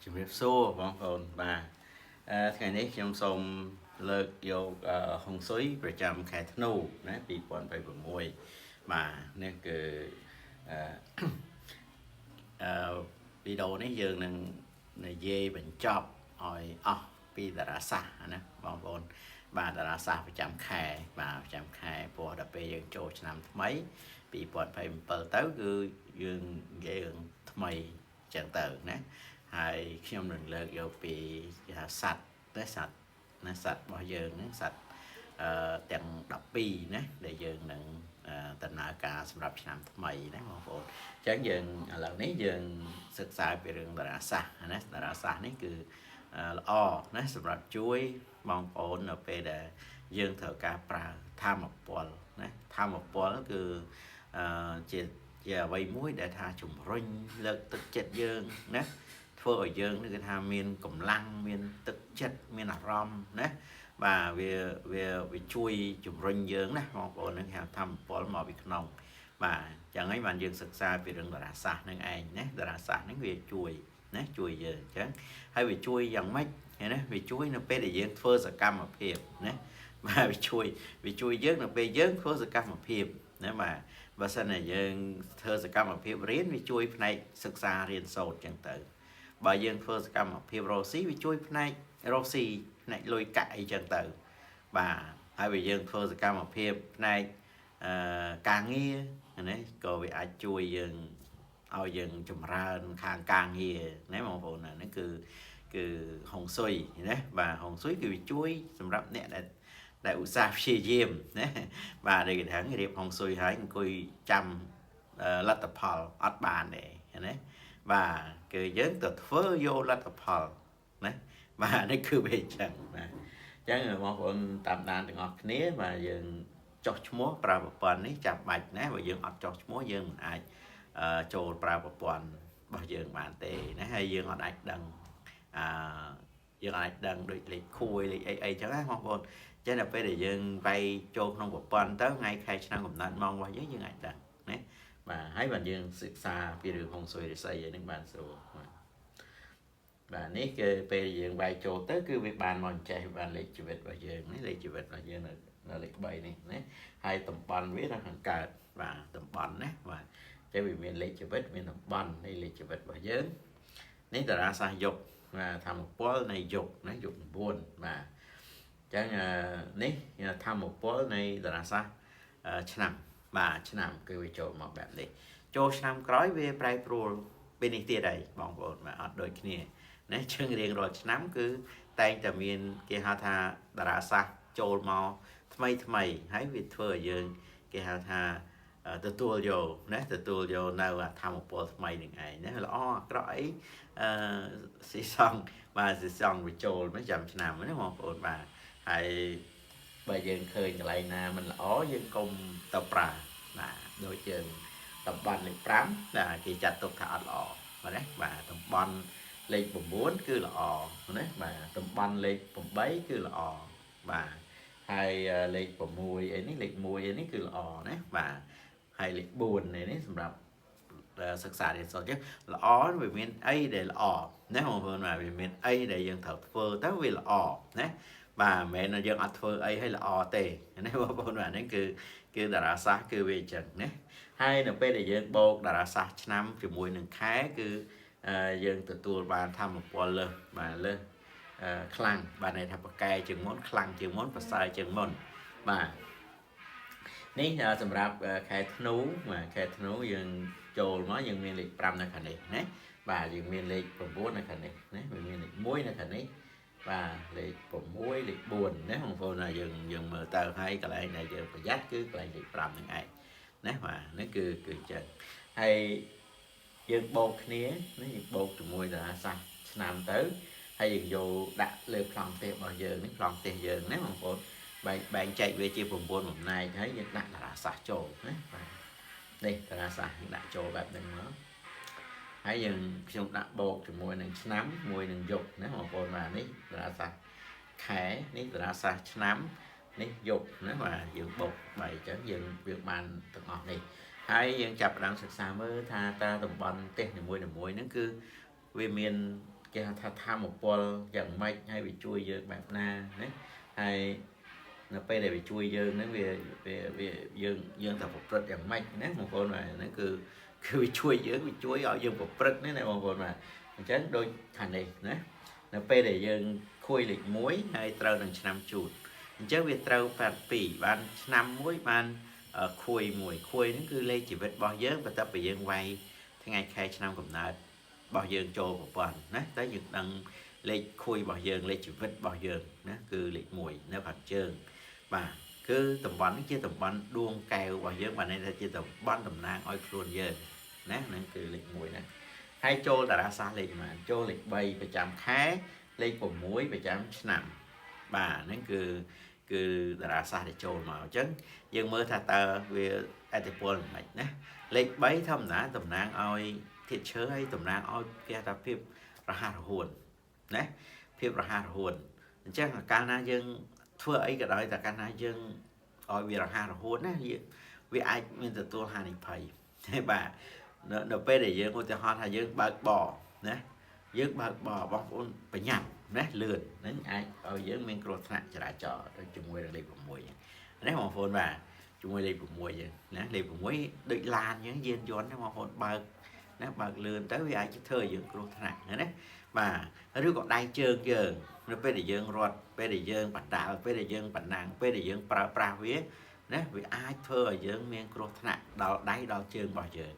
ជំរាបសួរបងប្អូនបាទថ្ងៃនេះខ្ញុំសូមលើកយកហុងស៊ុយប្រចាំខែធ្នូណា2026បាទនេះគឺអឺ អឺវីដេអូនេះយើងនឹងនិយាយបញ្ចប់ឲ្យអស់ពីតារាសាស្ត្រណាបងប្អូនបាទតារាសាស្ត្រប្រចាំខែបាទប្រចាំខែព្រោះដល់ពេលយើងចូលឆ្នាំថ្មី2027ទៅគឺយើងនិយាយរឿងថ្មីចឹងទៅណាហើយខ្ញុំនឹងលើកយកពីគេថាសត្វណាសត្វណាសត្វរបស់យើងហ្នឹងសត្វទាំង12ណាដែលយើងនឹងដំណើរការសម្រាប់ឆ្នាំថ្មីណាបងប្អូន អញ្ចឹងយើងឥឡូវនេះយើងសិក្សាពីរឿងតារាសាស្ត្រណាតារាសាស្ត្រនេះគឺល្អណាសម្រាប់ជួយបងប្អូននៅពេលដែលយើងត្រូវការប្រើធមពលណាធមពលគឺជាជាអ្វីមួយដែលថាជំរុញលើកទឹកចិត្តយើងណាធ្វើឲ្យយើងនេះគឺថាមានកម្លាំងមានទឹកចិត្តមានអារម្មណ៍ណាបាទវាវាវាជួយជំរុញយើងណាបងប្អូននឹងហៅធមពលមកពីក្នុង បាទចឹងហើយបានយើងសិក្សាពីរឿងតារាសាស្ត្រនឹងឯងណាតារាសាស្ត្រហ្នឹងវាជួយណាជួយយើងអញ្ចឹងហើយវាជួយយ៉ាងម៉េចឃើញណាវាជួយនៅពេលដែលយើងធ្វើសកម្មភាពណាបាទវាជួយវាជួយយើងនៅពេលយើងធ្វើសកម្មភាពណាបាទបើសិនជាយើងធ្វើសកម្មភាពរៀនវាជួយផ្នែកសិក្សារៀនសូត្រចឹងទៅបើយើងធ្វើសកម្មភាពរកស៊ីវាជួយផ្នែករកស៊ីផ្នែកលុយកាក់អីចឹងទៅបាទហើយបើយើងធ្វើសកម្មភាពផ្នែកការងារណាក៏វាអាចជួយយើងឲ្យយើងចម្រើនខាងការងារណាបងប្អូនណាហ្នឹងគឺគឺហុងស៊ុយណាបាទហុងស៊ុយគឺវាជួយសម្រាប់អ្នកដែលដែលឧស្សាហ៍ព្យាយាមណាបាទដូចគេថារៀបហុងស៊ុយហើយអង្គុយចាំលទ្ធផលអត់បានទេណាបាទគឺយើងទៅធ្វើយកលទ្ធផលណាបាទនេះគឺវាអញ្ចឹងបាទអញ្ចឹងបងប្អូនតាមដានទាំងអស់គ្នាបាទយើងចុះឈ្មោះប្រើប្រព័ន្ធនេះចាំបាច់ណាបើយើងអត់ចុះឈ្មោះយើងមិនអាចចូលប្រើប្រព័ន្ធរបស់យើងបានទេណាហើយយើងអត់អាចដឹងអឺយើងអាចដឹងដូចលេខខួយលេខអីអីចឹងណាបងប្អូនចឹងដល់ពេលដែលយើងវាយចូលក្នុងប្រព័ន្ធទៅថ្ងៃខែឆ្នាំកំណត់ម៉ោងរបស់យើងយើងអាចដឹងណាបាទហើយបានយើងសិក្សាពីរឿងហុងស៊ុយរិស័យអីហ្នឹងបានស្រួលបាទបាទនេះគឺពេលយើងវាយចូលទៅគឺវាបានមកចេះបានលេខជីវិតរបស់យើងនេះលេខជីវិតរបស់យើងនៅនៅលេខ3នេះណាហើយតំបន់វានៅខាងកើតបាទតំបន់ណាបាទចឹងវាមានលេខជីវិតមានតំបន់នៃលេខជីវិតរបស់យើងនេះតារាសាស្ត្រយុគបាទធម្មពលនៃយុគណាយុគ9បាទចឹងនេះធម្មពលនៃតារាសាស្ត្រឆ្នាំបាទឆ្នាំគឺវាចូលមកបែបនេះចូលឆ្នាំក្រោយវាប្រែប្រួលពេលនេះទៀតហើយបងប្អូនបាទអត់ដូចគ្នាណាជើងរៀងរាល់ឆ្នាំគឺតែងតែមានគេហៅថាតារាសាស្ត្រចូលមកថ្មីថ្មីហើយវាធ្វើឲ្យយើងគេហៅថាទទួលយកណាទទួលយកនៅធម្មពលថ្មីនឹងឯងណាល្អអាក្រក់អីអឺស៊ីសងបាទស៊ីសងវាចូលមិនចាំឆ្នាំណាបងប្អូនបាទហើយបើយើងឃើញកន្លែងណាមិនល្អយើងកុំទៅប្រើបាទដូចយើងតំបន់លេខ5បាទគេចាត់ទុកថាអត់ល្អបាទណាបាទតំបន់លេខ9គឺល្អណាបាទតំបន់លេខ8គឺល្អបាទហើយលេខ6អីនេះលេខ1អីនេះគឺល្អណាបាទហើយលេខ4នេះសម្រាប់សិក្សារៀនសូត្រចឹងល្អវាមានអីដែលល្អណាបងប្អូនបាទវាមានអីដែលយើងត្រូវធ្វើទៅវាល្អណាបាទមិនមែនយើងអត់ធ្វើអីឲ្យល្អទេណាបងប្អូនបាទហ្នឹងគឺគឺតារាសាស្ត្រគឺវាអញ្ចឹងណាហើយនៅពេលដែលយើងបូកតារាសាស្ត្រឆ្នាំជាមួយនឹងខែគឺយើងទទួលបានធម្មពលលើសបាទលើសខ្លាំងបាទន័យថាប្រកែជាងមុនខ្លាំងជាងមុនប្រសើរជាងមុនបាទនេះសម្រាប់ខែធ្នូបាទខែធ្នូយើងចូលមកយើងមានលេខ5នៅខាងនេះណាបាទយើងមានលេខ9នៅខាងនេះណាវាមានលេខ1នៅខាងនេះបាទលេខ6លេខ4ណាបងប្អូនណាយើងយើងមើលទៅហើយកន្លែងដែលយើងប្រយ័ត្នគឺកន្លែងលេខ5ហ្នឹងឯងណាបាទនេះគឺគឺអញ្ចឹងហើយយើងបូកគ្នាណាយើងបូកជាមួយតារាសាស្ត្រឆ្នាំទៅហើយយើងយកដាក់លើប្លង់ផ្ទះរបស់យើងនេះប្លង់ផ្ទះយើងណាបងប្អូនបែងបែងចែកវាជា9បំណែកហើយយើងដាក់តារាសាស្ត្រចូលណាបាទនេះតារាសាស្ត្រយើងដាក់ចូលបែបហ្នឹងមកហើយយើងខ្ញុំដាក់បូកជាមួយនឹងឆ្នាំមួយនឹងយុគណាបងប្អូនបាទនេះតារាសាស្ត្រខែនេះតារាសាស្ត្រឆ្នាំនេះយុគណាបាទយើងបូកបែអញ្ចឹងយើងវាបានទាំងអស់នេះហើយយើងចាប់ផ្ដើមសិក្សាមើលថាតើតំបន់ផ្ទះនីមួយៗហ្នឹងគឺវាមាន គេហៅថាធម្មពលយ៉ាងម៉េចហើយវាជួយយើងបែបណាណាហើយនៅពេលដែលវាជួយយើងហ្នឹងវាវាវាយើងយើងត្រូវប្រព្រឹត្តយ៉ាងម៉េចណាបងប្អូនបាទហ្នឹងគឺគឺវាជួយយើងវាជួយឲ្យយើងប្រព្រឹត្តនេះណាបងប្អូនបាទអញ្ចឹងដូចខាងនេះណានៅពេលដែលយើងខួយលេខ1ហើយត្រូវនឹងឆ្នាំជូតអញ្ចឹងវាត្រូវ82បានឆ្នាំមួយបានខួយមួយខួយហ្នឹងគឺលេខជីវិតរបស់យើងបន្ទាប់ពីយើងវាយថ្ងៃខែឆ្នាំកំណើតរបស់យើងចូលប្រព័ន្ធណាតែយើងដឹងលេខខួយរបស់យើងលេខជីវិតរបស់យើងណាគឺលេខ1នៅខាងជើងបាទគឺតំបន់នេះជាតំបន់ដួងកែវរបស់យើងបាទន័យថាជាតំបន់តំណាងឲ្យខ្លួនយើងណាហ្នឹងគឺលេខ1ហ្នឹងហើយចូលតារាសាស្ត្រលេខប៉ុន្មានចូលលេខ3ប្រចាំខែលេខ6ប្រចាំឆ្នាំបាទហ្នឹងគឺគឺតារាសាស្ត្រដែលចូលមកអញ្ចឹងយើងមើលថាតើវាអតិពលមិនខ្មិចណាលេខ3ធម្មតាតំណាងឲ្យធាតុឈើហើយតំណាងឲ្យគេថាភាពរហ័សរហួនណាភាពរហ័សរហួនអញ្ចឹងកាលណាយើងធ្វើអីក៏ដោយតែកាលណាយើងឲ្យវារហ័សរហួនណាវាអាចមានទទួលហានិភ័យបាទនៅពេលដែលយើងឧទាហរណ៍ថាយើងបើកបរណាយើងបើកបរបងប្អូនប្រញាប់ណាលឿនហ្នឹងអាចឲ្យយើងមានគ្រោះថ្នាក់ចរាចរណ៍ដូចជាមួយនឹងលេខ6ណាបងប្អូនបាទជាមួយលេខ6ចឹងណាលេខ6ដូចឡានចឹងយានយន្តណាបងប្អូនបើកណាបើកលឿនទៅវាអាចធ្វើឲ្យយើងគ្រោះថ្នាក់ណាបាទឬក៏ដៃជើងយើងនៅពេលដែលយើងរត់ពេលដែលយើងបដាល់ពេលដែលយើងបណ្ណាំងពេលដែលយើងប្រើប្រាស់វាណាវាអាចធ្វើឲ្យយើងមានគ្រោះថ្នាក់ដល់ដៃដល់ជើងរបស់យើង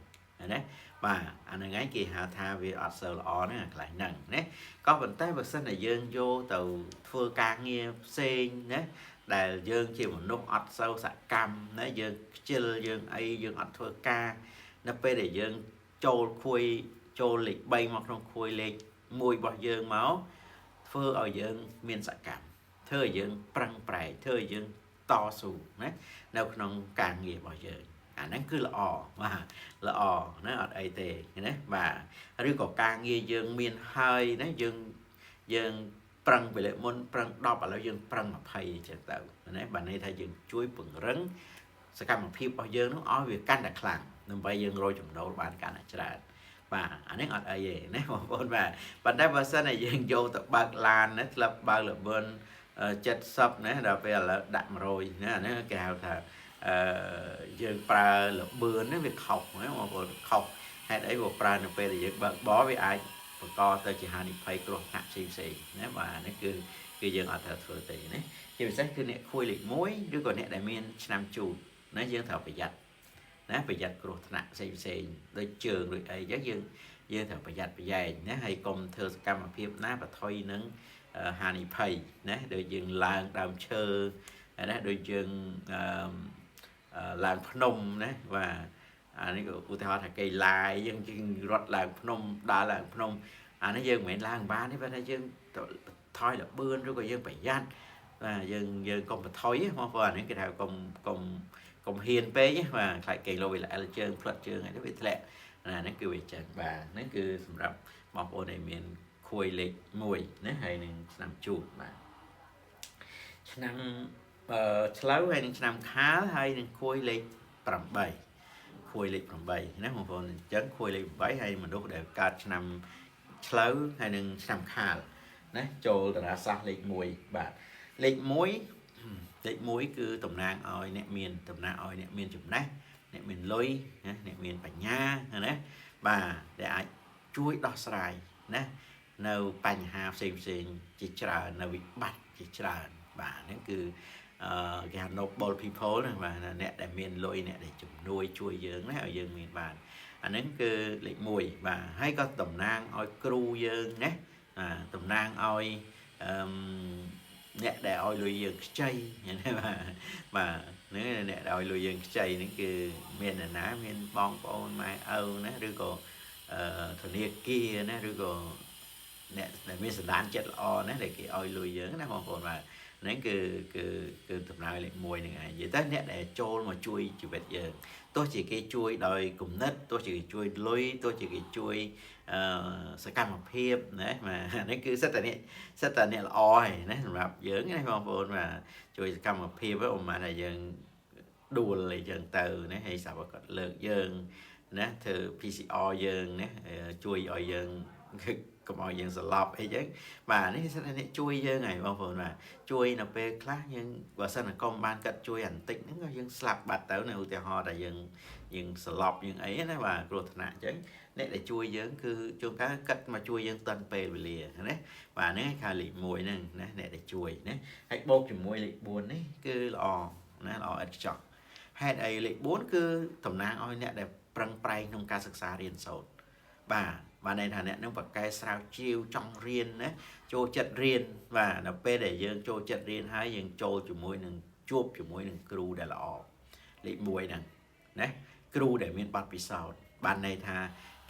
ណាបាទអាហ្នឹងឯងគេហៅថាវាអត់សូវល្អហ្នឹងអាកន្លែងហ្នឹងណាក៏ប៉ុន្តែបើសិនតែយើងយកទៅធ្វើការងារផ្សេងណាដែលយើងជាមនុស្សអត់សូវសកម្មណាយើងខ្ជិលយើងអីយើងអត់ធ្វើការនៅពេលដែលយើងចូលខួយចូលលេខ3មកក្នុងខួយលេខ1របស់យើងមកធ្វើឲ្យយើងមានសកម្មធ្វើឲ្យយើងប្រឹងប្រែងធ្វើឲ្យយើងតស៊ូណានៅក្នុងការងាររបស់យើងអាហ្នឹងគឺល្អបាទល្អណាអត់អីទេណាបាទឬក៏ការងារយើងមានហើយណាយើងយើងប្រឹងពីលើមុនប្រឹង10ឥឡូវយើងប្រឹង20អញ្ចឹងទៅណាបាទន័យថាយើងជួយពង្រឹងសកម្មភាពរបស់យើងនោះឲ្យវាកាន់តែខ្លាំងដើម្បីយើងរកចំណូលបានកាន់តែច្រើនបាទអានេះអត់អីទេណាបងប្អូនបាទប៉ុន្តែបើសិនតែយើងយកទៅបើកឡានណាធ្លាប់បើកល្បឿន70ណាដល់ពេលឥឡូវដាក់100ណាអានេះគេហៅថាអឺយើងប្រើល្បឿននេះវាខុសណាបងប្អូនខុសហេតុអីព្រោះប្រើនៅពេលដែលយើងបើកបរវាអាចបង្កទៅជាហានិភ័យគ្រោះថ្នាក់ផ្សេងផ្សេងណាបាទនេះគឺយើងអត់ត្រូវធ្វើទេណាជាពិសេសគឺអ្នកខួយលេខ1ឬក៏អ្នកដែលមានឆ្នាំជូតណាយើងត្រូវប្រយ័ត្នណាប្រយ័ត្នគ្រោះថ្នាក់ផ្សេងផ្សេងដូចជើងដូចអីចឹងយើងត្រូវប្រយ័ត្នប្រយែងណាហើយកុំធ្វើសកម្មភាពណាបថុយនឹងហានិភ័យណាដូចយើងឡើងដើមឈើណាដូចយើងអឺឡើងភ្នំណាបាទអានេះឧទាហរណ៍ថាគេឡាយយើងរត់ឡើងភ្នំដើរឡើងភ្នំអានេះយើងមិនមែនឡើងបានទេប៉ុន្តែយើងថយល្បឿនឬក៏យើងប្រយ័ត្នបាទយើងកុំបន្ថយបងប្អូនអានេះគេថាកុំកុំកុំហ៊ានពេកបាទខ្លាចគេលោវាល្អិលជើងផ្លិតជើងអីទៅវាធ្លាក់ណាហ្នឹងគឺវាចឹងបាទហ្នឹងគឺសម្រាប់បងប្អូនដែលមានខួយលេខ1ណាហើយនឹងឆ្នាំជូតបាទឆ្នាំអឺឆ្លូវហើយនឹងឆ្នាំខាលហើយនឹងខួយលេខ8ខួយលេខ8ណាបងប្អូនអញ្ចឹងខួយលេខ8ហើយមនុស្សដែលកើតឆ្នាំឆ្លូវហើយនឹងឆ្នាំខាលណាចូលតារាសាស្ត្រលេខ1បាទលេខ1លេខ1គឺតំណាងឲ្យអ្នកមានតំណាងឲ្យអ្នកមានចំណេះអ្នកមានលុយណាអ្នកមានបញ្ញាណាបាទដែលអាចជួយដោះស្រាយណានៅបញ្ហាផ្សេងផ្សេងជាច្រើននៅវិបត្តិជាច្រើនបាទហ្នឹងគឺអឺគេហៅ noble people ណាបាទអ្នកដែលមានលុយអ្នកដែលជំនួយជួយយើងណាឲ្យយើងមានបានអាហ្នឹងគឺលេខ1បាទហើយក៏តំណាងឲ្យគ្រូយើងណាតំណាងឲ្យអឺអ្នកដែលឲ្យលុយយើងខ្ចីណាបាទបាទហ្នឹងអ្នកដែលឲ្យលុយយើងខ្ចីហ្នឹងគឺមានអ្នកណាមានបងប្អូនម៉ែឪណាឬក៏អឺធនាគារណាឬក៏អ្នកដែលមានសន្តានចិត្តល្អណាដែលគេឲ្យលុយយើងណាបងប្អូនបាទហ្នឹងគឺគឺគឺដំណើរលេខ1ហ្នឹងឯងនិយាយទៅអ្នកដែលចូលមកជួយជីវិតយើងទោះជាគេជួយដោយគំនិតទោះជាគេជួយលុយទោះជាគេជួយអឺសកម្មភាពណាបាទនេះគឺសិតតែអ្នកសិតតែអ្នកល្អហើយណាសម្រាប់យើងណាបងប្អូនបាទជួយសកម្មភាពឧបមាថាយើងដួលអីចឹងទៅណាហើយស្រាប់គាត់លើកយើងណាធ្វើ PCR យើងណាជួយឲ្យយើង គឺកុំឲ្យយើងស្លប់អីចឹងបាទនេះសិនអ្នកជួយយើងហើយបងប្អូនបាទជួយនៅពេលខ្លះយើងបើសិនតែកុំបានកាត់ជួយអាបន្តិចហ្នឹងក៏យើងស្លាប់បាត់ទៅនៅឧទាហរណ៍ថាយើងស្លប់យើងអីណាបាទគ្រោះថ្នាក់អញ្ចឹងអ្នកដែលជួយយើងគឺជួនកាលកាត់មកជួយយើងតាន់ពេលវេលាណាបាទហ្នឹងគេលេខ1ហ្នឹងណាអ្នកដែលជួយណាហើយបូកជាមួយលេខ4នេះគឺល្អណាល្អឥតខ្ចោះហេតុអីលេខ4គឺតំណាងឲ្យអ្នកដែលប្រឹងប្រែងក្នុងការសិក្សារៀនសូត្របាទបានន័យថាអ្នកនឹងបកកែស្រាវជ្រាវចង់រៀនណាចូលចិត្តរៀនបាទដល់ពេលដែលយើងចូលចិត្តរៀនហើយយើងចូលជាមួយនឹងជួបជាមួយនឹងគ្រូដែលល្អលេខ1ហ្នឹងណាគ្រូដែលមានបទពិសោធន៍បានន័យថា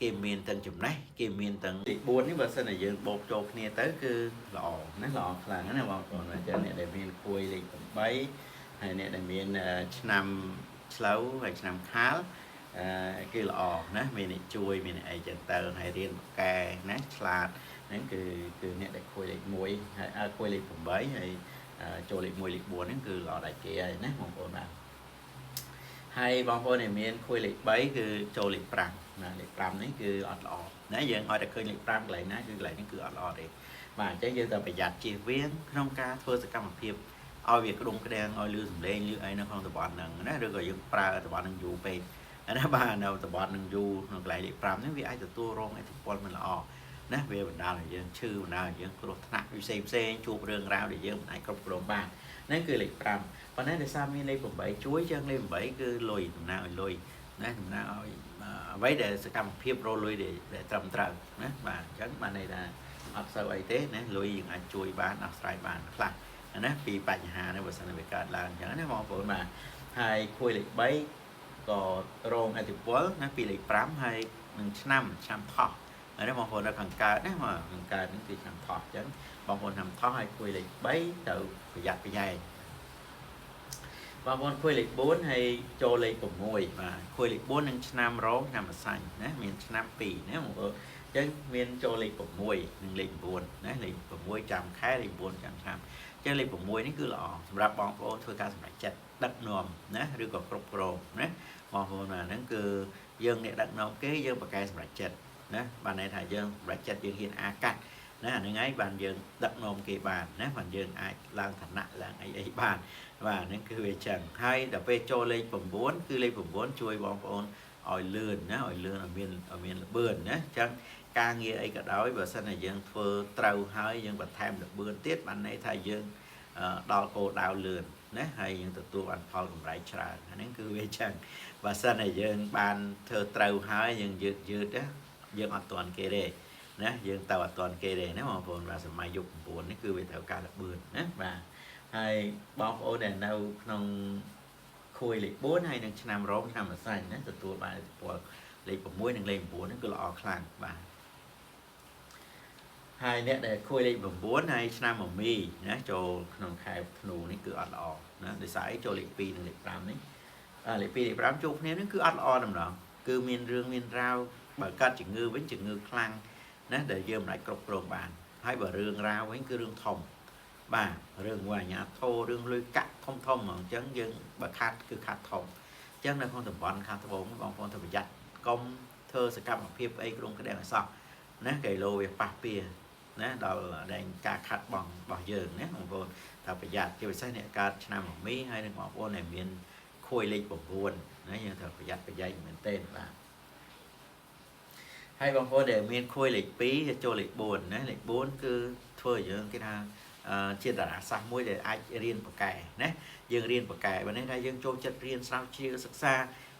គេមានទាំងចំណេះគេមានទាំងលេខ4នេះបើសិនជាយើងបូកចូលគ្នាទៅគឺល្អណាល្អខ្លាំងណាបងប្អូនអញ្ចឹងអ្នកដែលមានគួយលេខ8ហើយអ្នកដែលមានឆ្នាំឆ្លូវហើយឆ្នាំខាលគឺល្អណាមានអ្នកជួយមានអ្នកអីចឹងទៅហើយរៀនបកែណាឆ្លាតហ្នឹងគឺអ្នកដែលគួយលេខ1ហើយគួយលេខ8ហើយចូលលេខ1លេខ4ហ្នឹងគឺល្អដាច់គេហើយណាបងប្អូនបាទហើយបងប្អូនដែលមានគួយលេខ3គឺចូលលេខ5ណាលេខ5នេះគឺអត់ល្អណាយើងឲ្យតែឃើញលេខ5កន្លែងណាគឺកន្លែងនេះគឺអត់ល្អទេបាទអញ្ចឹងយើងត្រូវប្រយ័ត្នជៀសវាងក្នុងការធ្វើសកម្មភាពឲ្យវាក្ដុងក្ដាំងឲ្យលឺសំឡេងលឺអីនៅក្នុងតំបន់ហ្នឹងណាឬក៏យើងប្រើតំបន់ហ្នឹងយូរពេកណាបាទនៅតំបន់នឹងយូរក្នុងកន្លែងលេខ5ហ្នឹងវាអាចទទួលរងឥទ្ធិពលមិនល្អណាវាបណ្ដាលឲ្យយើងឈឺបណ្ដាលឲ្យយើងគ្រោះថ្នាក់ផ្សេងផ្សេងជួបរឿងរ៉ាវដែលយើងមិនអាចគ្រប់គ្រងបានហ្នឹងគឺលេខ5ប៉ុន្តែដោយសារមានលេខ8ជួយចឹងលេខ8គឺលុយតំណាងឲ្យលុយណាតំណាងឲ្យអ្វីដែលសកម្មភាពរលុយដែលត្រឹមត្រូវណាបាទអញ្ចឹងបានន័យថាអត់សូវអីទេណាលុយយើងអាចជួយបានដោះស្រាយបានខ្លះណាពីបញ្ហានេះបើសិនវាកើតឡើងអញ្ចឹងណាបងប្អូនបាទហើយគួយលេខ3ក៏រងឥទ្ធិពលណាពីលេខ5ហើយនឹងឆ្នាំថោះហើយបងប្អូននៅខាងកើតណាមកខាងកើតហ្នឹងគឺឆ្នាំថោះអញ្ចឹងបងប្អូនឆ្នាំថោះហើយគួយលេខ3ទៅប្រយ័ត្នប្រយែងបងប្អូនគួយលេខ4ហើយចូលលេខ6បាទគួយលេខ4នឹងឆ្នាំរោងឆ្នាំម្សាញ់ណាមានឆ្នាំ2ណាបងប្អូនអញ្ចឹងមានចូលលេខ6និងលេខ9ណាលេខ6ចាំខែលេខ9ចាំឆ្នាំអញ្ចឹងលេខ6នេះគឺល្អសម្រាប់បងប្អូនធ្វើការសម្រេចចិត្តដឹកនាំណាឬក៏គ្រប់គ្រងណាបងប្អូនអាហ្នឹងគឺយើងអ្នកដឹកនាំគេយើងប្រកែសម្រេចចិត្តណាបានន័យថាយើងសម្រេចចិត្តយើងហ៊ានអាកាត់ណាអាហ្នឹងហើយបានយើងដឹកនាំគេបានណាបានយើងអាចឡើងឋានៈឡើងអីអីបានបាទហ្នឹងគឺវាចឹងហើយដល់ពេលចូលលេខ9គឺលេខ9ជួយបងប្អូនឲ្យលឿនណាឲ្យលឿនឲ្យមានល្បឿនណាអញ្ចឹងការងារអីក៏ដោយបើសិនជាយើងធ្វើត្រូវហើយយើងបន្ថែមល្បឿនទៀតបានន័យថាយើងដល់គោលដៅលឿនណាហើយយើងទទួលបានផលកម្រៃច្រើនអាហ្នឹងគឺវាចឹងបើសិនជាយើងបានធ្វើត្រូវហើយយើងយឺតណាយើងអត់ទាន់គេទេណាយើងទៅអត់ទាន់គេទេណាបងប្អូនបាទសម័យយុគ9នេះគឺវាត្រូវការល្បឿនណាបាទហើយបងប្អូនដែលនៅក្នុងខួយលេខ4ហើយនឹងឆ្នាំរោងឆ្នាំម្សាញ់ណាទទួលបានឥទ្ធិពលលេខ6និងលេខ9ហ្នឹងគឺល្អខ្លាំងបាទហើយអ្នកដែលខួយលេខ9ហើយឆ្នាំមមីណាចូលក្នុងខែធ្នូនេះគឺអត់ល្អណាដោយសារអីចូលលេខ2និងលេខ5នេះលេខ2លេខ5ជួបគ្នានេះគឺអត់ល្អតែម្ដងគឺមានរឿងមានរ៉ាវបើកាត់ជំងឺវិញជំងឺខ្លាំងណាដែលយើងមិនអាចគ្រប់គ្រងបានហើយបើរឿងរ៉ាវវិញគឺរឿងធំបាទរឿងមួយអាញាធោរឿងលុយកាក់ធំធំហ្មងអញ្ចឹងយើងបើខាត់គឺខាត់ធំអញ្ចឹងនៅក្នុងតំបន់ខាងត្បូងបងប្អូនត្រូវប្រយ័ត្នកុំធ្វើសកម្មភាពអីក្រុងក្តាំងអសោះណាគីឡូវាប៉ះពៀណាដល់ដែងការខាត់បងរបស់យើងណាបងប្អូនថាប្រយ័ត្នជាពិសេសអ្នកកើតឆ្នាំមមីហើយនឹងបងប្អូនដែលមានខួយលេខ9ណាយើងត្រូវប្រយ័ត្នប្រយែងមែនទែនបាទហើយបងប្អូនដែលមានខួយលេខ2ចូលលេខ4ណាលេខ4គឺធ្វើឲ្យយើងគេថាជាតារាសាស្ត្រមួយដែលអាចរៀនបកែណាយើងរៀនបកែបើនេះថាយើងចូលចិត្តរៀនស្រាវជ្រាវសិក្សា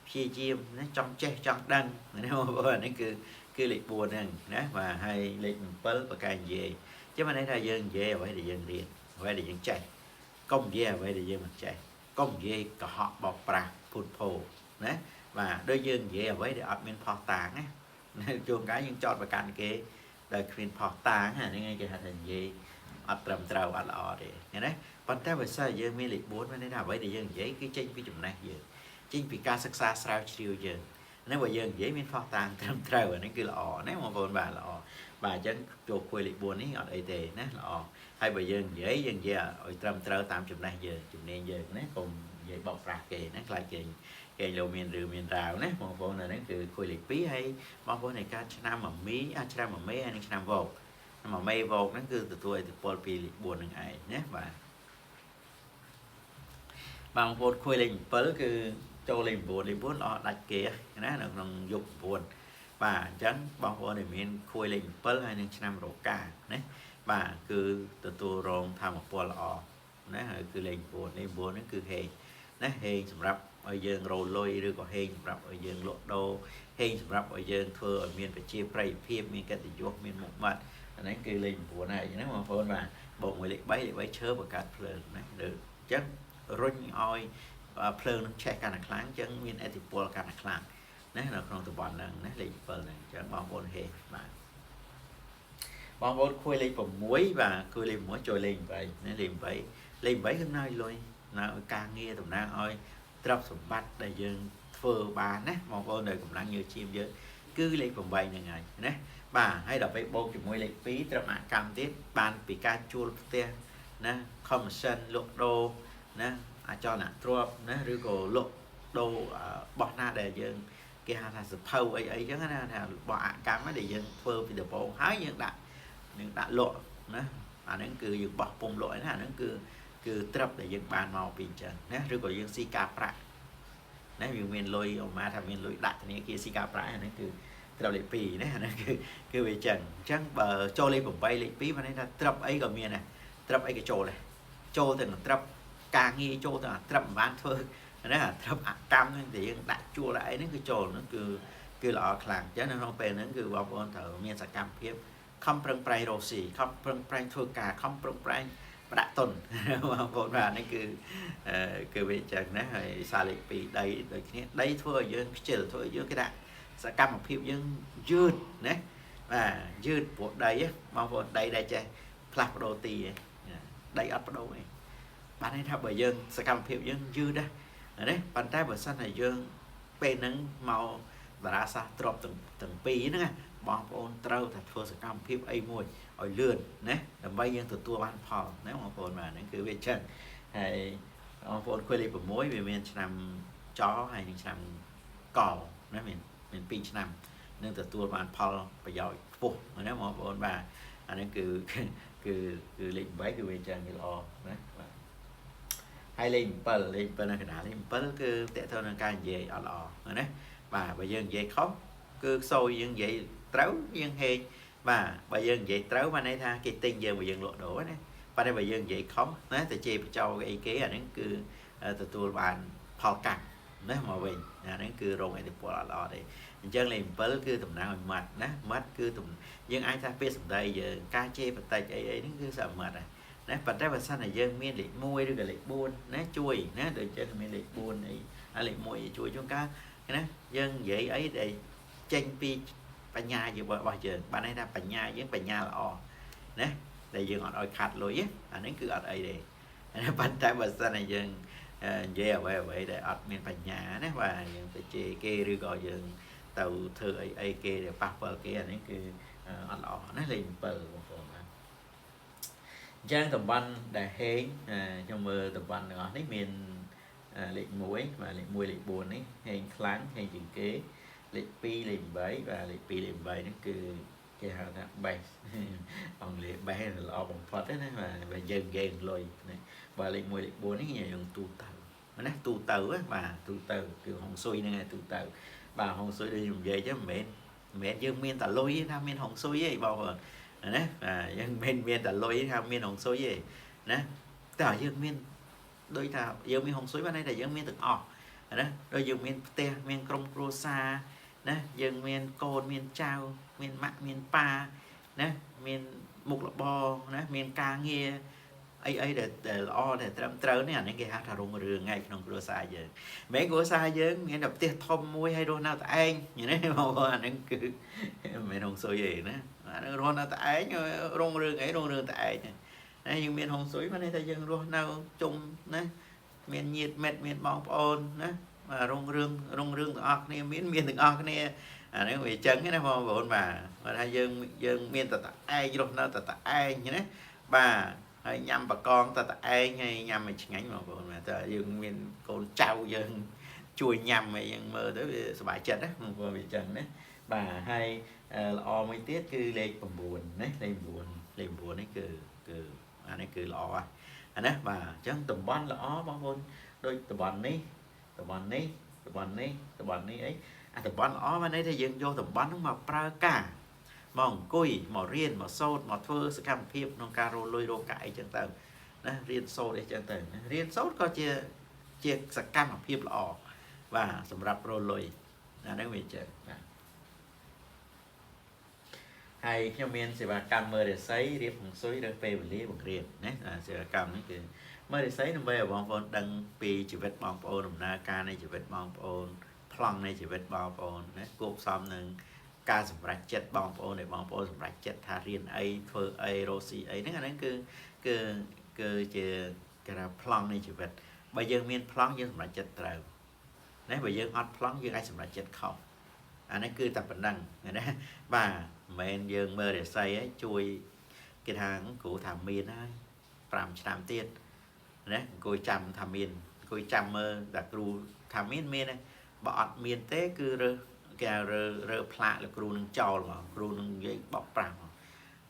ព្យាយាមណាចង់ចេះចង់ដឹងណាបងប្អូននេះគឺលេខ4ហ្នឹងណាបាទហើយលេខ7បកែនិយាយចឹងបានន័យថាយើងនិយាយអ្វីដែលយើងរៀនអ្វីដែលយើងចេះកុំនិយាយអ្វីដែលយើងមិនចេះកុំនិយាយកុហកបោកប្រាស់ភូតភោណាបាទដូចយើងនិយាយអ្វីដែលអត់មានផុសតាងណាជួនកាលយើងចោតប្រកាន់គេដែលគ្មានផុសតាងហ្នឹងគេហៅថានិយាយអត់ត្រឹមត្រូវអត់ល្អទេឃើញទេប៉ុន្តែបើសិនយើងមានលេខ4មានន័យថាអ្វីដែលយើងនិយាយគឺចេញពីចំណេះយើងចេញពីការសិក្សាស្រាវជ្រាវយើងហ្នឹងបើយើងនិយាយមានផុសតាងត្រឹមត្រូវអានេះគឺល្អណាបងប្អូនបាទល្អបាទអញ្ចឹងចូលគួយលេខ4នេះអត់អីទេណាល្អហើយបើយើងនិយាយយើងនិយាយឲ្យត្រឹមត្រូវតាមចំណេះយើងជំនាញយើងណាកុំ និយាយបោកប្រាស់គេណាខ្លាចគេគេលោកមានរឿងមានរ៉ាវណាបងប្អូននៅហ្នឹងគឺខួយលេខ2ហើយបងប្អូននៃការឆ្នាំមមីអាឆ្នាំមមេហើយនិងឆ្នាំវោកមមេវោកហ្នឹងគឺទទួលឥទ្ធិពលពីលេខ4ហ្នឹងឯងណាបាទបងប្អូនខួយលេខ7គឺចូលលេខ9លេខ9ល្អដាច់គេណានៅក្នុងយុគ9បាទអញ្ចឹងបងប្អូនដែលមានខួយលេខ7ហើយនឹងឆ្នាំរកាណាបាទគឺទទួលរងធម្មពលល្អណាហើយគឺលេខ9លេខ9ហ្នឹងគឺហេងណាហេងសម្រាប់ឲ្យយើងរលុយឬក៏ហេងសម្រាប់ឲ្យយើងលក់ដូរហេងសម្រាប់ឲ្យយើងធ្វើឲ្យមានប្រជាប្រិយភាពមានកិត្តិយសមានមុខមាត់អាហ្នឹងគឺលេខ9ហើយណាបងប្អូនបាទបូកមួយលេខ3លេខ3ឈើបង្កើតភ្លើងណាឬអញ្ចឹងរុញឲ្យភ្លើងនឹងឆេះកាន់តែខ្លាំងអញ្ចឹងមានឥទ្ធិពលកាន់តែខ្លាំងណានៅក្នុងតំបន់ហ្នឹងណាលេខ7ហ្នឹងអញ្ចឹងបងប្អូនហេបាទបងប្អូនខួយលេខ6បាទខួយលេខ6ចូលលេខ8ណាលេខ8លេខ8គឺណៅលុយណៅការងារតំណាងឲ្យទ្រព្យសម្បត្តិដែលយើងធ្វើបានណាបងប្អូនដែលកម្លាំងញើសឈាមយើងគឺលេខ8ហ្នឹងហើយណាបាទហើយដល់ពេលបូកជាមួយលេខ2ត្រឹមអកម្មទៀតបានពីការជួលផ្ទះណា commission លក់ដូរណាអចលនទ្រព្យណាឬក៏លក់ដូរបោះណាដែលយើងគេហៅថាសភៅអីអីចឹងណាថាបោះអកម្មដែលយើងធ្វើពីដំបូងហើយយើងដាក់នឹងដាក់លក់ណាអាហ្នឹងគឺយើងបោះពុំលក់ណាអាហ្នឹងគឺគឺទ្រព្យដែលយើងបានមកពីអញ្ចឹងណាឬក៏យើងស៊ីការប្រាក់ណាយើងមានលុយអមថាមានលុយដាក់ធនាគារស៊ីការប្រាក់អាហ្នឹងគឺទ្រព្យលេខ2ណាអាហ្នឹងគឺគឺវាអញ្ចឹងអញ្ចឹងបើចូលលេខ8លេខ2បានន័យថាទ្រព្យអីក៏មានដែរទ្រព្យអីក៏ចូលដែរចូលទៅនឹងទ្រព្យការងារចូលទៅអាទ្រព្យមិនបានធ្វើណាអាទ្រព្យអកម្មហ្នឹងដែលយើងដាក់ជួលដាក់អីហ្នឹងគឺចូលហ្នឹងគឺគឺល្អខ្លាំងអញ្ចឹងនៅក្នុងពេលហ្នឹងគឺបងប្អូនត្រូវមានសកម្មភាពខំប្រឹងប្រែងរកស៊ីខំប្រឹងប្រែងធ្វើការខំប្រឹងប្រែងផ្ដាក់តុនបងប្អូនបាទនេះគឺគឺវាអញ្ចឹងណាហើយសារលេខ2ដីដូចគ្នាដីធ្វើឲ្យយើងខ្ជិលធ្វើឲ្យយើងគេដាក់សកម្មភាពយើងយឺតណាបាទយឺតព្រោះដីបងប្អូនដីដែលចេះផ្លាស់ប្ដូរទីដីអត់ប្ដូរទេបានន័យថាបើយើងសកម្មភាពយើងយឺតណាណាប៉ុន្តែបើសិនតែយើងពេលហ្នឹងមកតារាសាស្ត្រទ្របទាំងពីរហ្នឹងណាបងប្អូនត្រូវតែធ្វើសកម្មភាពអីមួយឲ្យលឿនណាដើម្បីយើងទទួលបានផលណាបងប្អូនបាទហ្នឹងគឺវាអញ្ចឹងហើយបងប្អូនខួយលេខ6វាមានឆ្នាំចហើយនិងឆ្នាំកណាមានមាន2ឆ្នាំនឹងទទួលបានផលប្រយោជន៍ខ្ពស់ណាបងប្អូនបាទអាហ្នឹងគឺគឺគឺលេខ8គឺវាអញ្ចឹងវាល្អណាបាទហើយលេខ7លេខ7នៅកណ្ដាលលេខ7គឺតើតើនឹងការនិយាយអត់ល្អណាបាទបើយើងនិយាយខុសគឺសូយយើងនិយាយត្រូវយើងហេងបាទបើយើងនិយាយត្រូវបានន័យថាគេទិញយើងបើយើងលក់ដូរណាប៉ុន្តែបើយើងនិយាយខុសណាទៅជេរបចោអីគេអាហ្នឹងគឺទទួលបានផលកម្មណាមកវិញអាហ្នឹងគឺរងឥទ្ធិពលអត់ល្អទេអញ្ចឹងលេខ7គឺតំណាងឲ្យម៉ាត់ណាម៉ាត់គឺយើងអាចថាពាក្យសម្ដីយើងការជេរបតិចអីអីហ្នឹងគឺសមមាត់ដែរណាប៉ុន្តែបើសិនតែយើងមានលេខ1ឬក៏លេខ4ណាជួយណាដូចចឹងមានលេខ4អីហើយលេខ1ជួយជួនកាលណាយើងនិយាយអីដែលចេញពីបញ្ញាយើងរបស់យើងបានន័យថាបញ្ញាយើងបញ្ញាល្អណាដែលយើងអត់ឲ្យខាត់លុយអាហ្នឹងគឺអត់អីទេប៉ុន្តែបើសិនតែយើងនិយាយអ្វីអ្វីដែលអត់មានបញ្ញាណាបាទយើងទៅជេរគេឬក៏យើងទៅធ្វើអីអីគេដែលប៉ះពាល់គេអានេះគឺអត់ល្អណាលេខ7បងប្អូនបាទអញ្ចឹងតំបន់ដែលហេងខ្ញុំមើលតំបន់ទាំងអស់នេះមានលេខ1បាទលេខ1លេខ4នេះហេងខ្លាំងហេងជាងគេលេខ2លេខ8បាទលេខ2លេខ8ហ្នឹងគឺគេហៅថា best អង់គ្លេស best ល្អបំផុតណាបាទបើយើងនិយាយលុយណាបាទលេខ1លេខ4នេះយើងទូទៅណាទូទៅបាទទូទៅគឺហុងស៊ុយហ្នឹងឯងទូទៅបាទហុងស៊ុយដូចខ្ញុំនិយាយចឹងមិនមែនយើងមានតែលុយថាមានហុងស៊ុយទេបងប្អូនណាបាទយើងមិនមានតែលុយថាមានហុងស៊ុយទេណាតែយើងមានដូចថាយើងមានហុងស៊ុយបានន័យថាយើងមានទាំងអស់ណាដូចយើងមានផ្ទះមានក្រុមគ្រួសារណាយើងមានកូនមានចៅមានម៉ាក់មានប៉ាណាមានមុខរបរណាមានការងារអីអីដែលល្អដែលត្រឹមត្រូវនេះអានេះគេហៅថារុងរឿងថ្ងៃក្នុងគ្រួសារយើងមិនគ្រួសារយើងមានតែផ្ទះធំមួយហើយរស់នៅតែឯងណាបងប្អូនអានេះគឺមិនមែនហុងស៊ុយទេណាអានេះរស់នៅតែឯងរុងរឿងអីរុងរឿងតែឯងណាយើងមានហុងស៊ុយបានន័យថាយើងរស់នៅជុំណាមានញាតិមិត្តមានបងប្អូនណារុងរឿងរុងរឿងទាំងអស់គ្នាមានទាំងអស់គ្នាអានេះវាអញ្ចឹងណាបងប្អូនបាទគាត់ថាយើងមានតែឯងរស់នៅតែឯងណាបាទ ហើយញ៉ាំបកងតតែឯងហើយញ៉ាំឲ្យឆ្ងាញ់បងប្អូនតែយើងមានកូនចៅយើងជួយញ៉ាំឲ្យយើងមើលទៅវាសប្បាយចិត្តណាបងប្អូនវាចឹងណាបាទហើយល្អមួយទៀតគឺលេខ9ណាលេខ9លេខ9នេះគឺគឺអានេះគឺល្អអាណាបាទអញ្ចឹងតំបន់ល្អបងប្អូនដូចតំបន់នេះតំបន់នេះតំបន់នេះតំបន់នេះអីអាតំបន់ល្អបានន័យថាយើងយកតំបន់ហ្នឹងមកប្រើការមកអង្គុយមករៀនមកសូត្រមកធ្វើសកម្មភាពក្នុងការរកលុយរកកាក់អីចឹងទៅណារៀនសូត្រអីចឹងទៅណារៀនសូត្រក៏ជាជាសកម្មភាពល្អបាទសម្រាប់រកលុយអាហ្នឹងវាចឹងបាទហើយខ្ញុំមានសេវាកម្មមើលរាសីរៀបហុងស៊ុយឬពេលវេលាបង្រៀនណាសេវាកម្មនេះគឺមើលរាសីដើម្បីឲ្យបងប្អូនដឹងពីជីវិតបងប្អូនដំណើរការនៃជីវិតបងប្អូនប្លង់នៃជីវិតបងប្អូនណាគួបផ្សំនឹងការសម្រេចចិត្តបងប្អូនដែលបងប្អូនសម្រេចចិត្តថារៀនអីធ្វើអីរកស៊ីអីហ្នឹងអាហ្នឹងគឺគឺគឺជាគេថាប្លង់នៃជីវិតបើយើងមានប្លង់យើងសម្រេចចិត្តត្រូវណាបើយើងអត់ប្លង់យើងអាចសម្រេចចិត្តខុសអានេះគឺតែប៉ុណ្ណឹងណាបាទមិនមែនយើងមើលរាសីឲ្យជួយគេថាគ្រូថាមានហើយ5ឆ្នាំទៀតណាអង្គុយចាំថាមានអង្គុយចាំមើលតែគ្រូថាមានមានទេបើអត់មានទេគឺរើសគេរើរើផ្លាកលោកគ្រូនឹងចោលមកគ្រូនឹងនិយាយបកប្រាស់មក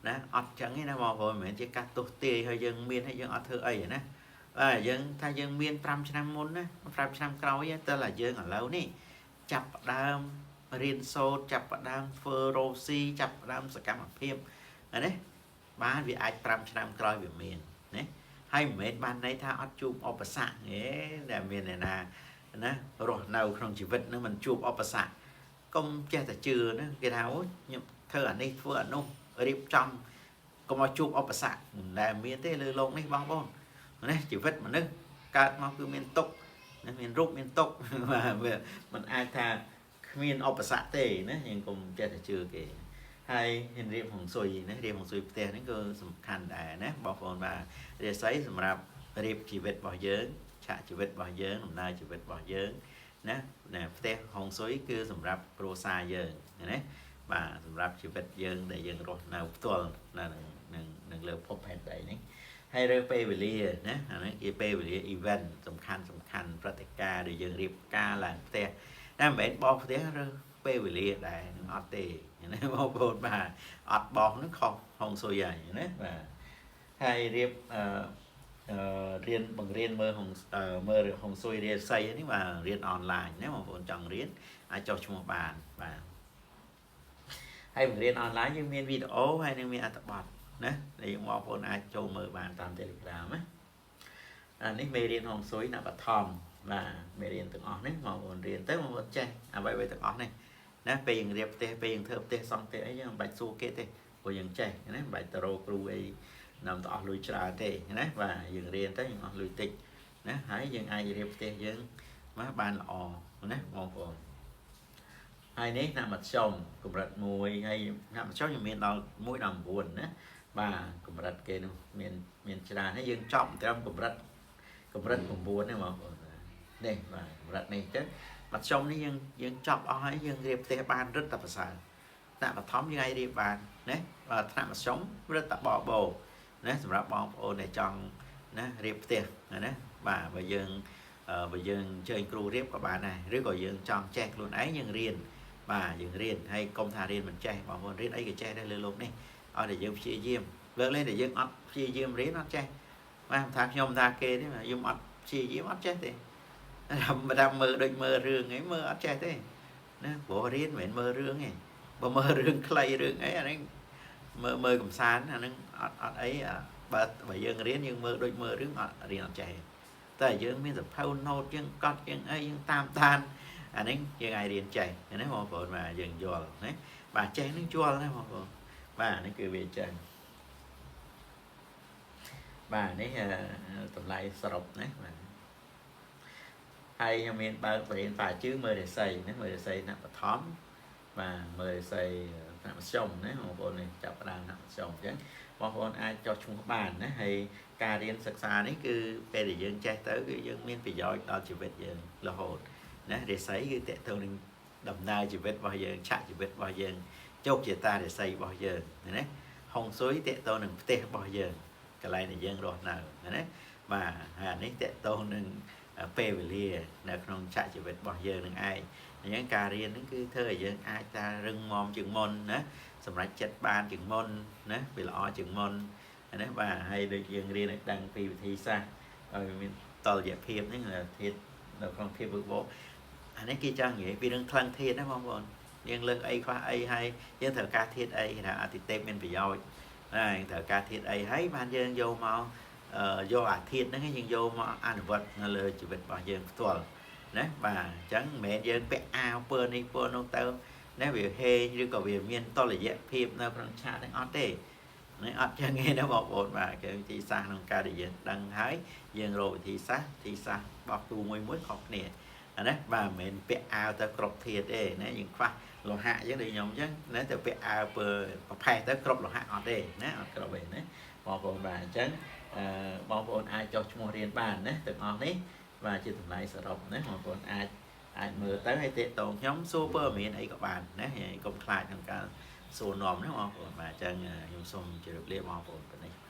ណាអត់ចឹងទេណាបងប្អូនមិនមែនជាការទោសទាយហើយយើងមានហើយយើងអត់ធ្វើអីណាបាទយើងថាយើងមាន5ឆ្នាំមុនណា5ឆ្នាំក្រោយតើតែយើងឥឡូវនេះចាប់ផ្ដើមរៀនសូត្រចាប់ផ្ដើមធ្វើរោស៊ីចាប់ផ្ដើមសកម្មភាពណាបានវាអាច5ឆ្នាំក្រោយវាមានណាហើយមិនមែនបានន័យថាអត់ជួបឧបសគ្គទេដែលមានអ្នកណាណារស់នៅក្នុងជីវិតនឹងមិនជួបឧបសគ្គកុំចេះតែជឿណាគេថាអូខ្ញុំធ្វើអានេះធ្វើអានោះរៀបចំកុំឲ្យជួបឧបសគ្គមិនដែលមានទេលើโลกនេះបងប្អូនណាជីវិតមនុស្សកើតមកគឺមានទុក្ខណាមានរូបមានទុក្ខបាទវាមិនអាចថាគ្មានឧបសគ្គទេណាយើងកុំចេះតែជឿគេហើយរៀបហុងស៊ុយណារៀបហុងស៊ុយផ្ទះហ្នឹងគឺសំខាន់ដែរណាបងប្អូនបាទរាសីសម្រាប់រៀបជីវិតរបស់យើងឆាកជីវិតរបស់យើងដំណើរជីវិតរបស់យើងណាផ្ទះហុងស៊ុយគឺសម្រាប់គ្រួសារយើងណាបាទសម្រាប់ជីវិតយើងដែលយើងរស់នៅផ្ទាល់នៅនឹងនឹងលើភពផែនដីនេះហើយរើពេលវេលាណាអាហ្នឹងគេពេលវេលា event សំខាន់សំខាន់ព្រឹត្តិការណ៍ដែលយើងរៀបការឡើងផ្ទះតែមិនមែនបោះផ្ទះរើពេលវេលាដែរនឹងអត់ទេណាបងប្អូនបាទអត់បោះហ្នឹងខុសហុងស៊ុយហើយណាបាទហើយរៀបអឺរៀនបង្រៀនមើលហុងមើលហុងស៊ុយរាសីនេះបាទរៀនអនឡាញណាបងប្អូនចង់រៀនអាចចុះឈ្មោះបានបាទហើយបង្រៀនអនឡាញយើងមានវីដេអូហើយនឹងមានអត្ថបទណាដែលយើងបងប្អូនអាចចូលមើលបានតាម Telegram ណាអានេះមេរៀនហុងស៊ុយណាបឋមបាទមេរៀនទាំងអស់នេះបងប្អូនរៀនទៅបងប្អូនចេះអ្វីៗទាំងអស់នេះណាពេលយើងរៀបផ្ទះពេលយើងធ្វើផ្ទះសង់ផ្ទះអីយើងមិនបាច់សួរគេទេព្រោះយើងចេះណាមិនបាច់ទៅរកគ្រូអីនាំទៅអស់លុយច្រើនទេណាបាទយើងរៀនទៅយើងអស់លុយតិចណាហើយយើងអាចរៀបផ្ទះយើងមកបានល្អណាបងប្អូនហើយនេះថ្នាក់មធ្យមកម្រិត1ហើយថ្នាក់មធ្យមយើងមានដល់1ដល់9ណាបាទកម្រិតគេនោះមានច្រើនហើយយើងចប់ត្រឹមកម្រិត9នេះបងប្អូននេះបាទកម្រិតនេះចឹងមធ្យមនេះយើងចប់អស់ហើយយើងរៀបផ្ទះបានរឹតតែប្រសើរថ្នាក់បឋមយើងអាចរៀបបានណាបាទថ្នាក់មធ្យមរឹតតែបបោណាសម្រាប់បងប្អូនដែលចង់ណារៀបផ្ទះណាបាទបើយើងអញ្ជើញគ្រូរៀបក៏បានដែរឬក៏យើងចង់ចេះខ្លួនឯងយើងរៀនបាទយើងរៀនហើយកុំថារៀនមិនចេះបងប្អូនរៀនអីក៏ចេះដែរលើលោកនេះឲ្យតែយើងព្យាយាមលើកលែងតែយើងអត់ព្យាយាមរៀនអត់ចេះបាទថាខ្ញុំថាគេទេខ្ញុំអត់ព្យាយាមអត់ចេះទេតាមមើលដូចមើលរឿងអីមើលអត់ចេះទេណាព្រោះរៀនមិនមែនមើលរឿងទេបើមើលរឿងខ្លីរឿងអីអាហ្នឹងមើលកំសាន្តអាហ្នឹងអត់អីបើយើងរៀនយើងមើលដូចមើលរឿងអត់រៀនអត់ចេះតែយើងមានសភៅណូតយើងកត់យើងអីយើងតាមដានអាហ្នឹងយើងអាចរៀនចេះណាបងប្អូនបាទយើងយល់ណាបាទចេះនឹងយល់ណាបងប្អូនបាទនេះគឺវាចឹងបាទនេះតម្លៃសរុបណាបាទហើយខ្ញុំមានបើកបរិញ្ញាបាជើងមើលរិស័យណាមើលរិស័យថ្នាក់បឋមបាទមើលរិស័យថ្នាក់មធ្យមណាបងប្អូននេះចាប់ផ្ដើមថ្នាក់មធ្យមអញ្ចឹងបងប្អូនអាចចុះឈ្មោះបានណាហើយការរៀនសិក្សានេះគឺពេលដែលយើងចេះទៅគឺយើងមានប្រយោជន៍ដល់ជីវិតយើងរហូតណារិស័យគឺតេទៅនឹងដំណើរជីវិតរបស់យើងឆាកជីវិតរបស់យើងជោគជតារិស័យរបស់យើងណាហុងស៊ុយតេទៅនឹងផ្ទះរបស់យើងក កន្លែងដែលយើងរស់នៅណាបាទហើយអានេះតកតងនឹងពេលវេលានៅក្នុងឆាកជីវិតរបស់យើងនឹងឯងអញ្ចឹងការរៀនហ្នឹងគឺធ្វើឲ្យយើងអាចថារឹងមាំជាងមុនណាសម្រាប់ចិត្តបានជាងមុនណាវាល្អជាងមុនណាបាទហើយដូចយើងរៀនឲ្យដឹងពីវិធីសាស្ត្រឲ្យមានតលយៈភាពហ្នឹងធាតុនៅក្នុងភាពវឹកវរអានេះគេចង់និយាយពីរឿងក្លឹងធាតុណាបងប្អូនយើងលើកអីខ្វះអីហើយយើងត្រូវការធាតុអីគេថាអតិទេពមានប្រយោជន៍ណាយើងត្រូវការធាតុអីហើយបានយើងយកមកយកអាធាតុហ្នឹងយើងយកមកអនុវត្តនៅលើជីវិតរបស់យើងផ្ទាល់ណាបាទអញ្ចឹងមិនមែនយើងពាក់អាវពណ៌នេះពណ៌នោះទៅណាវាហេងឬក៏វាមានតលយៈភាពនៅក្នុងឆាកហ្នឹងអត់ទេនេះអត់ចឹងទេណាបងប្អូនបាទគឺវិធីសាស្ត្រក្នុងការដែលយើងដឹងហើយយើងរកវិធីសាស្ត្រវិធីសាស្ត្របោះទូមួយមួយខុសគ្នាណាបាទមិនមែនពាក់អាវទៅគ្រប់ធាតុទេណាយើងខ្វះលោហៈអញ្ចឹងដូចខ្ញុំអញ្ចឹងណាទៅពាក់អាវពើប្រផេះទៅគ្រប់លោហៈអត់ទេណាអត់គ្រប់ទេណាបងប្អូនបាទអញ្ចឹងអឺបងប្អូនអាចចុះឈ្មោះរៀនបានណាទាំងអស់នេះបាទជាតម្លៃសរុបណាបងប្អូនអាចអាចមើលទៅហើយទាក់ទងខ្ញុំសួរព័ត៌មានអីក៏បានណាកុំខ្លាចក្នុងការសួរនាំណាបងប្អូនបាទអញ្ចឹងខ្ញុំសូមជម្រាបលាបងប្អូនប៉ុណ្ណេះ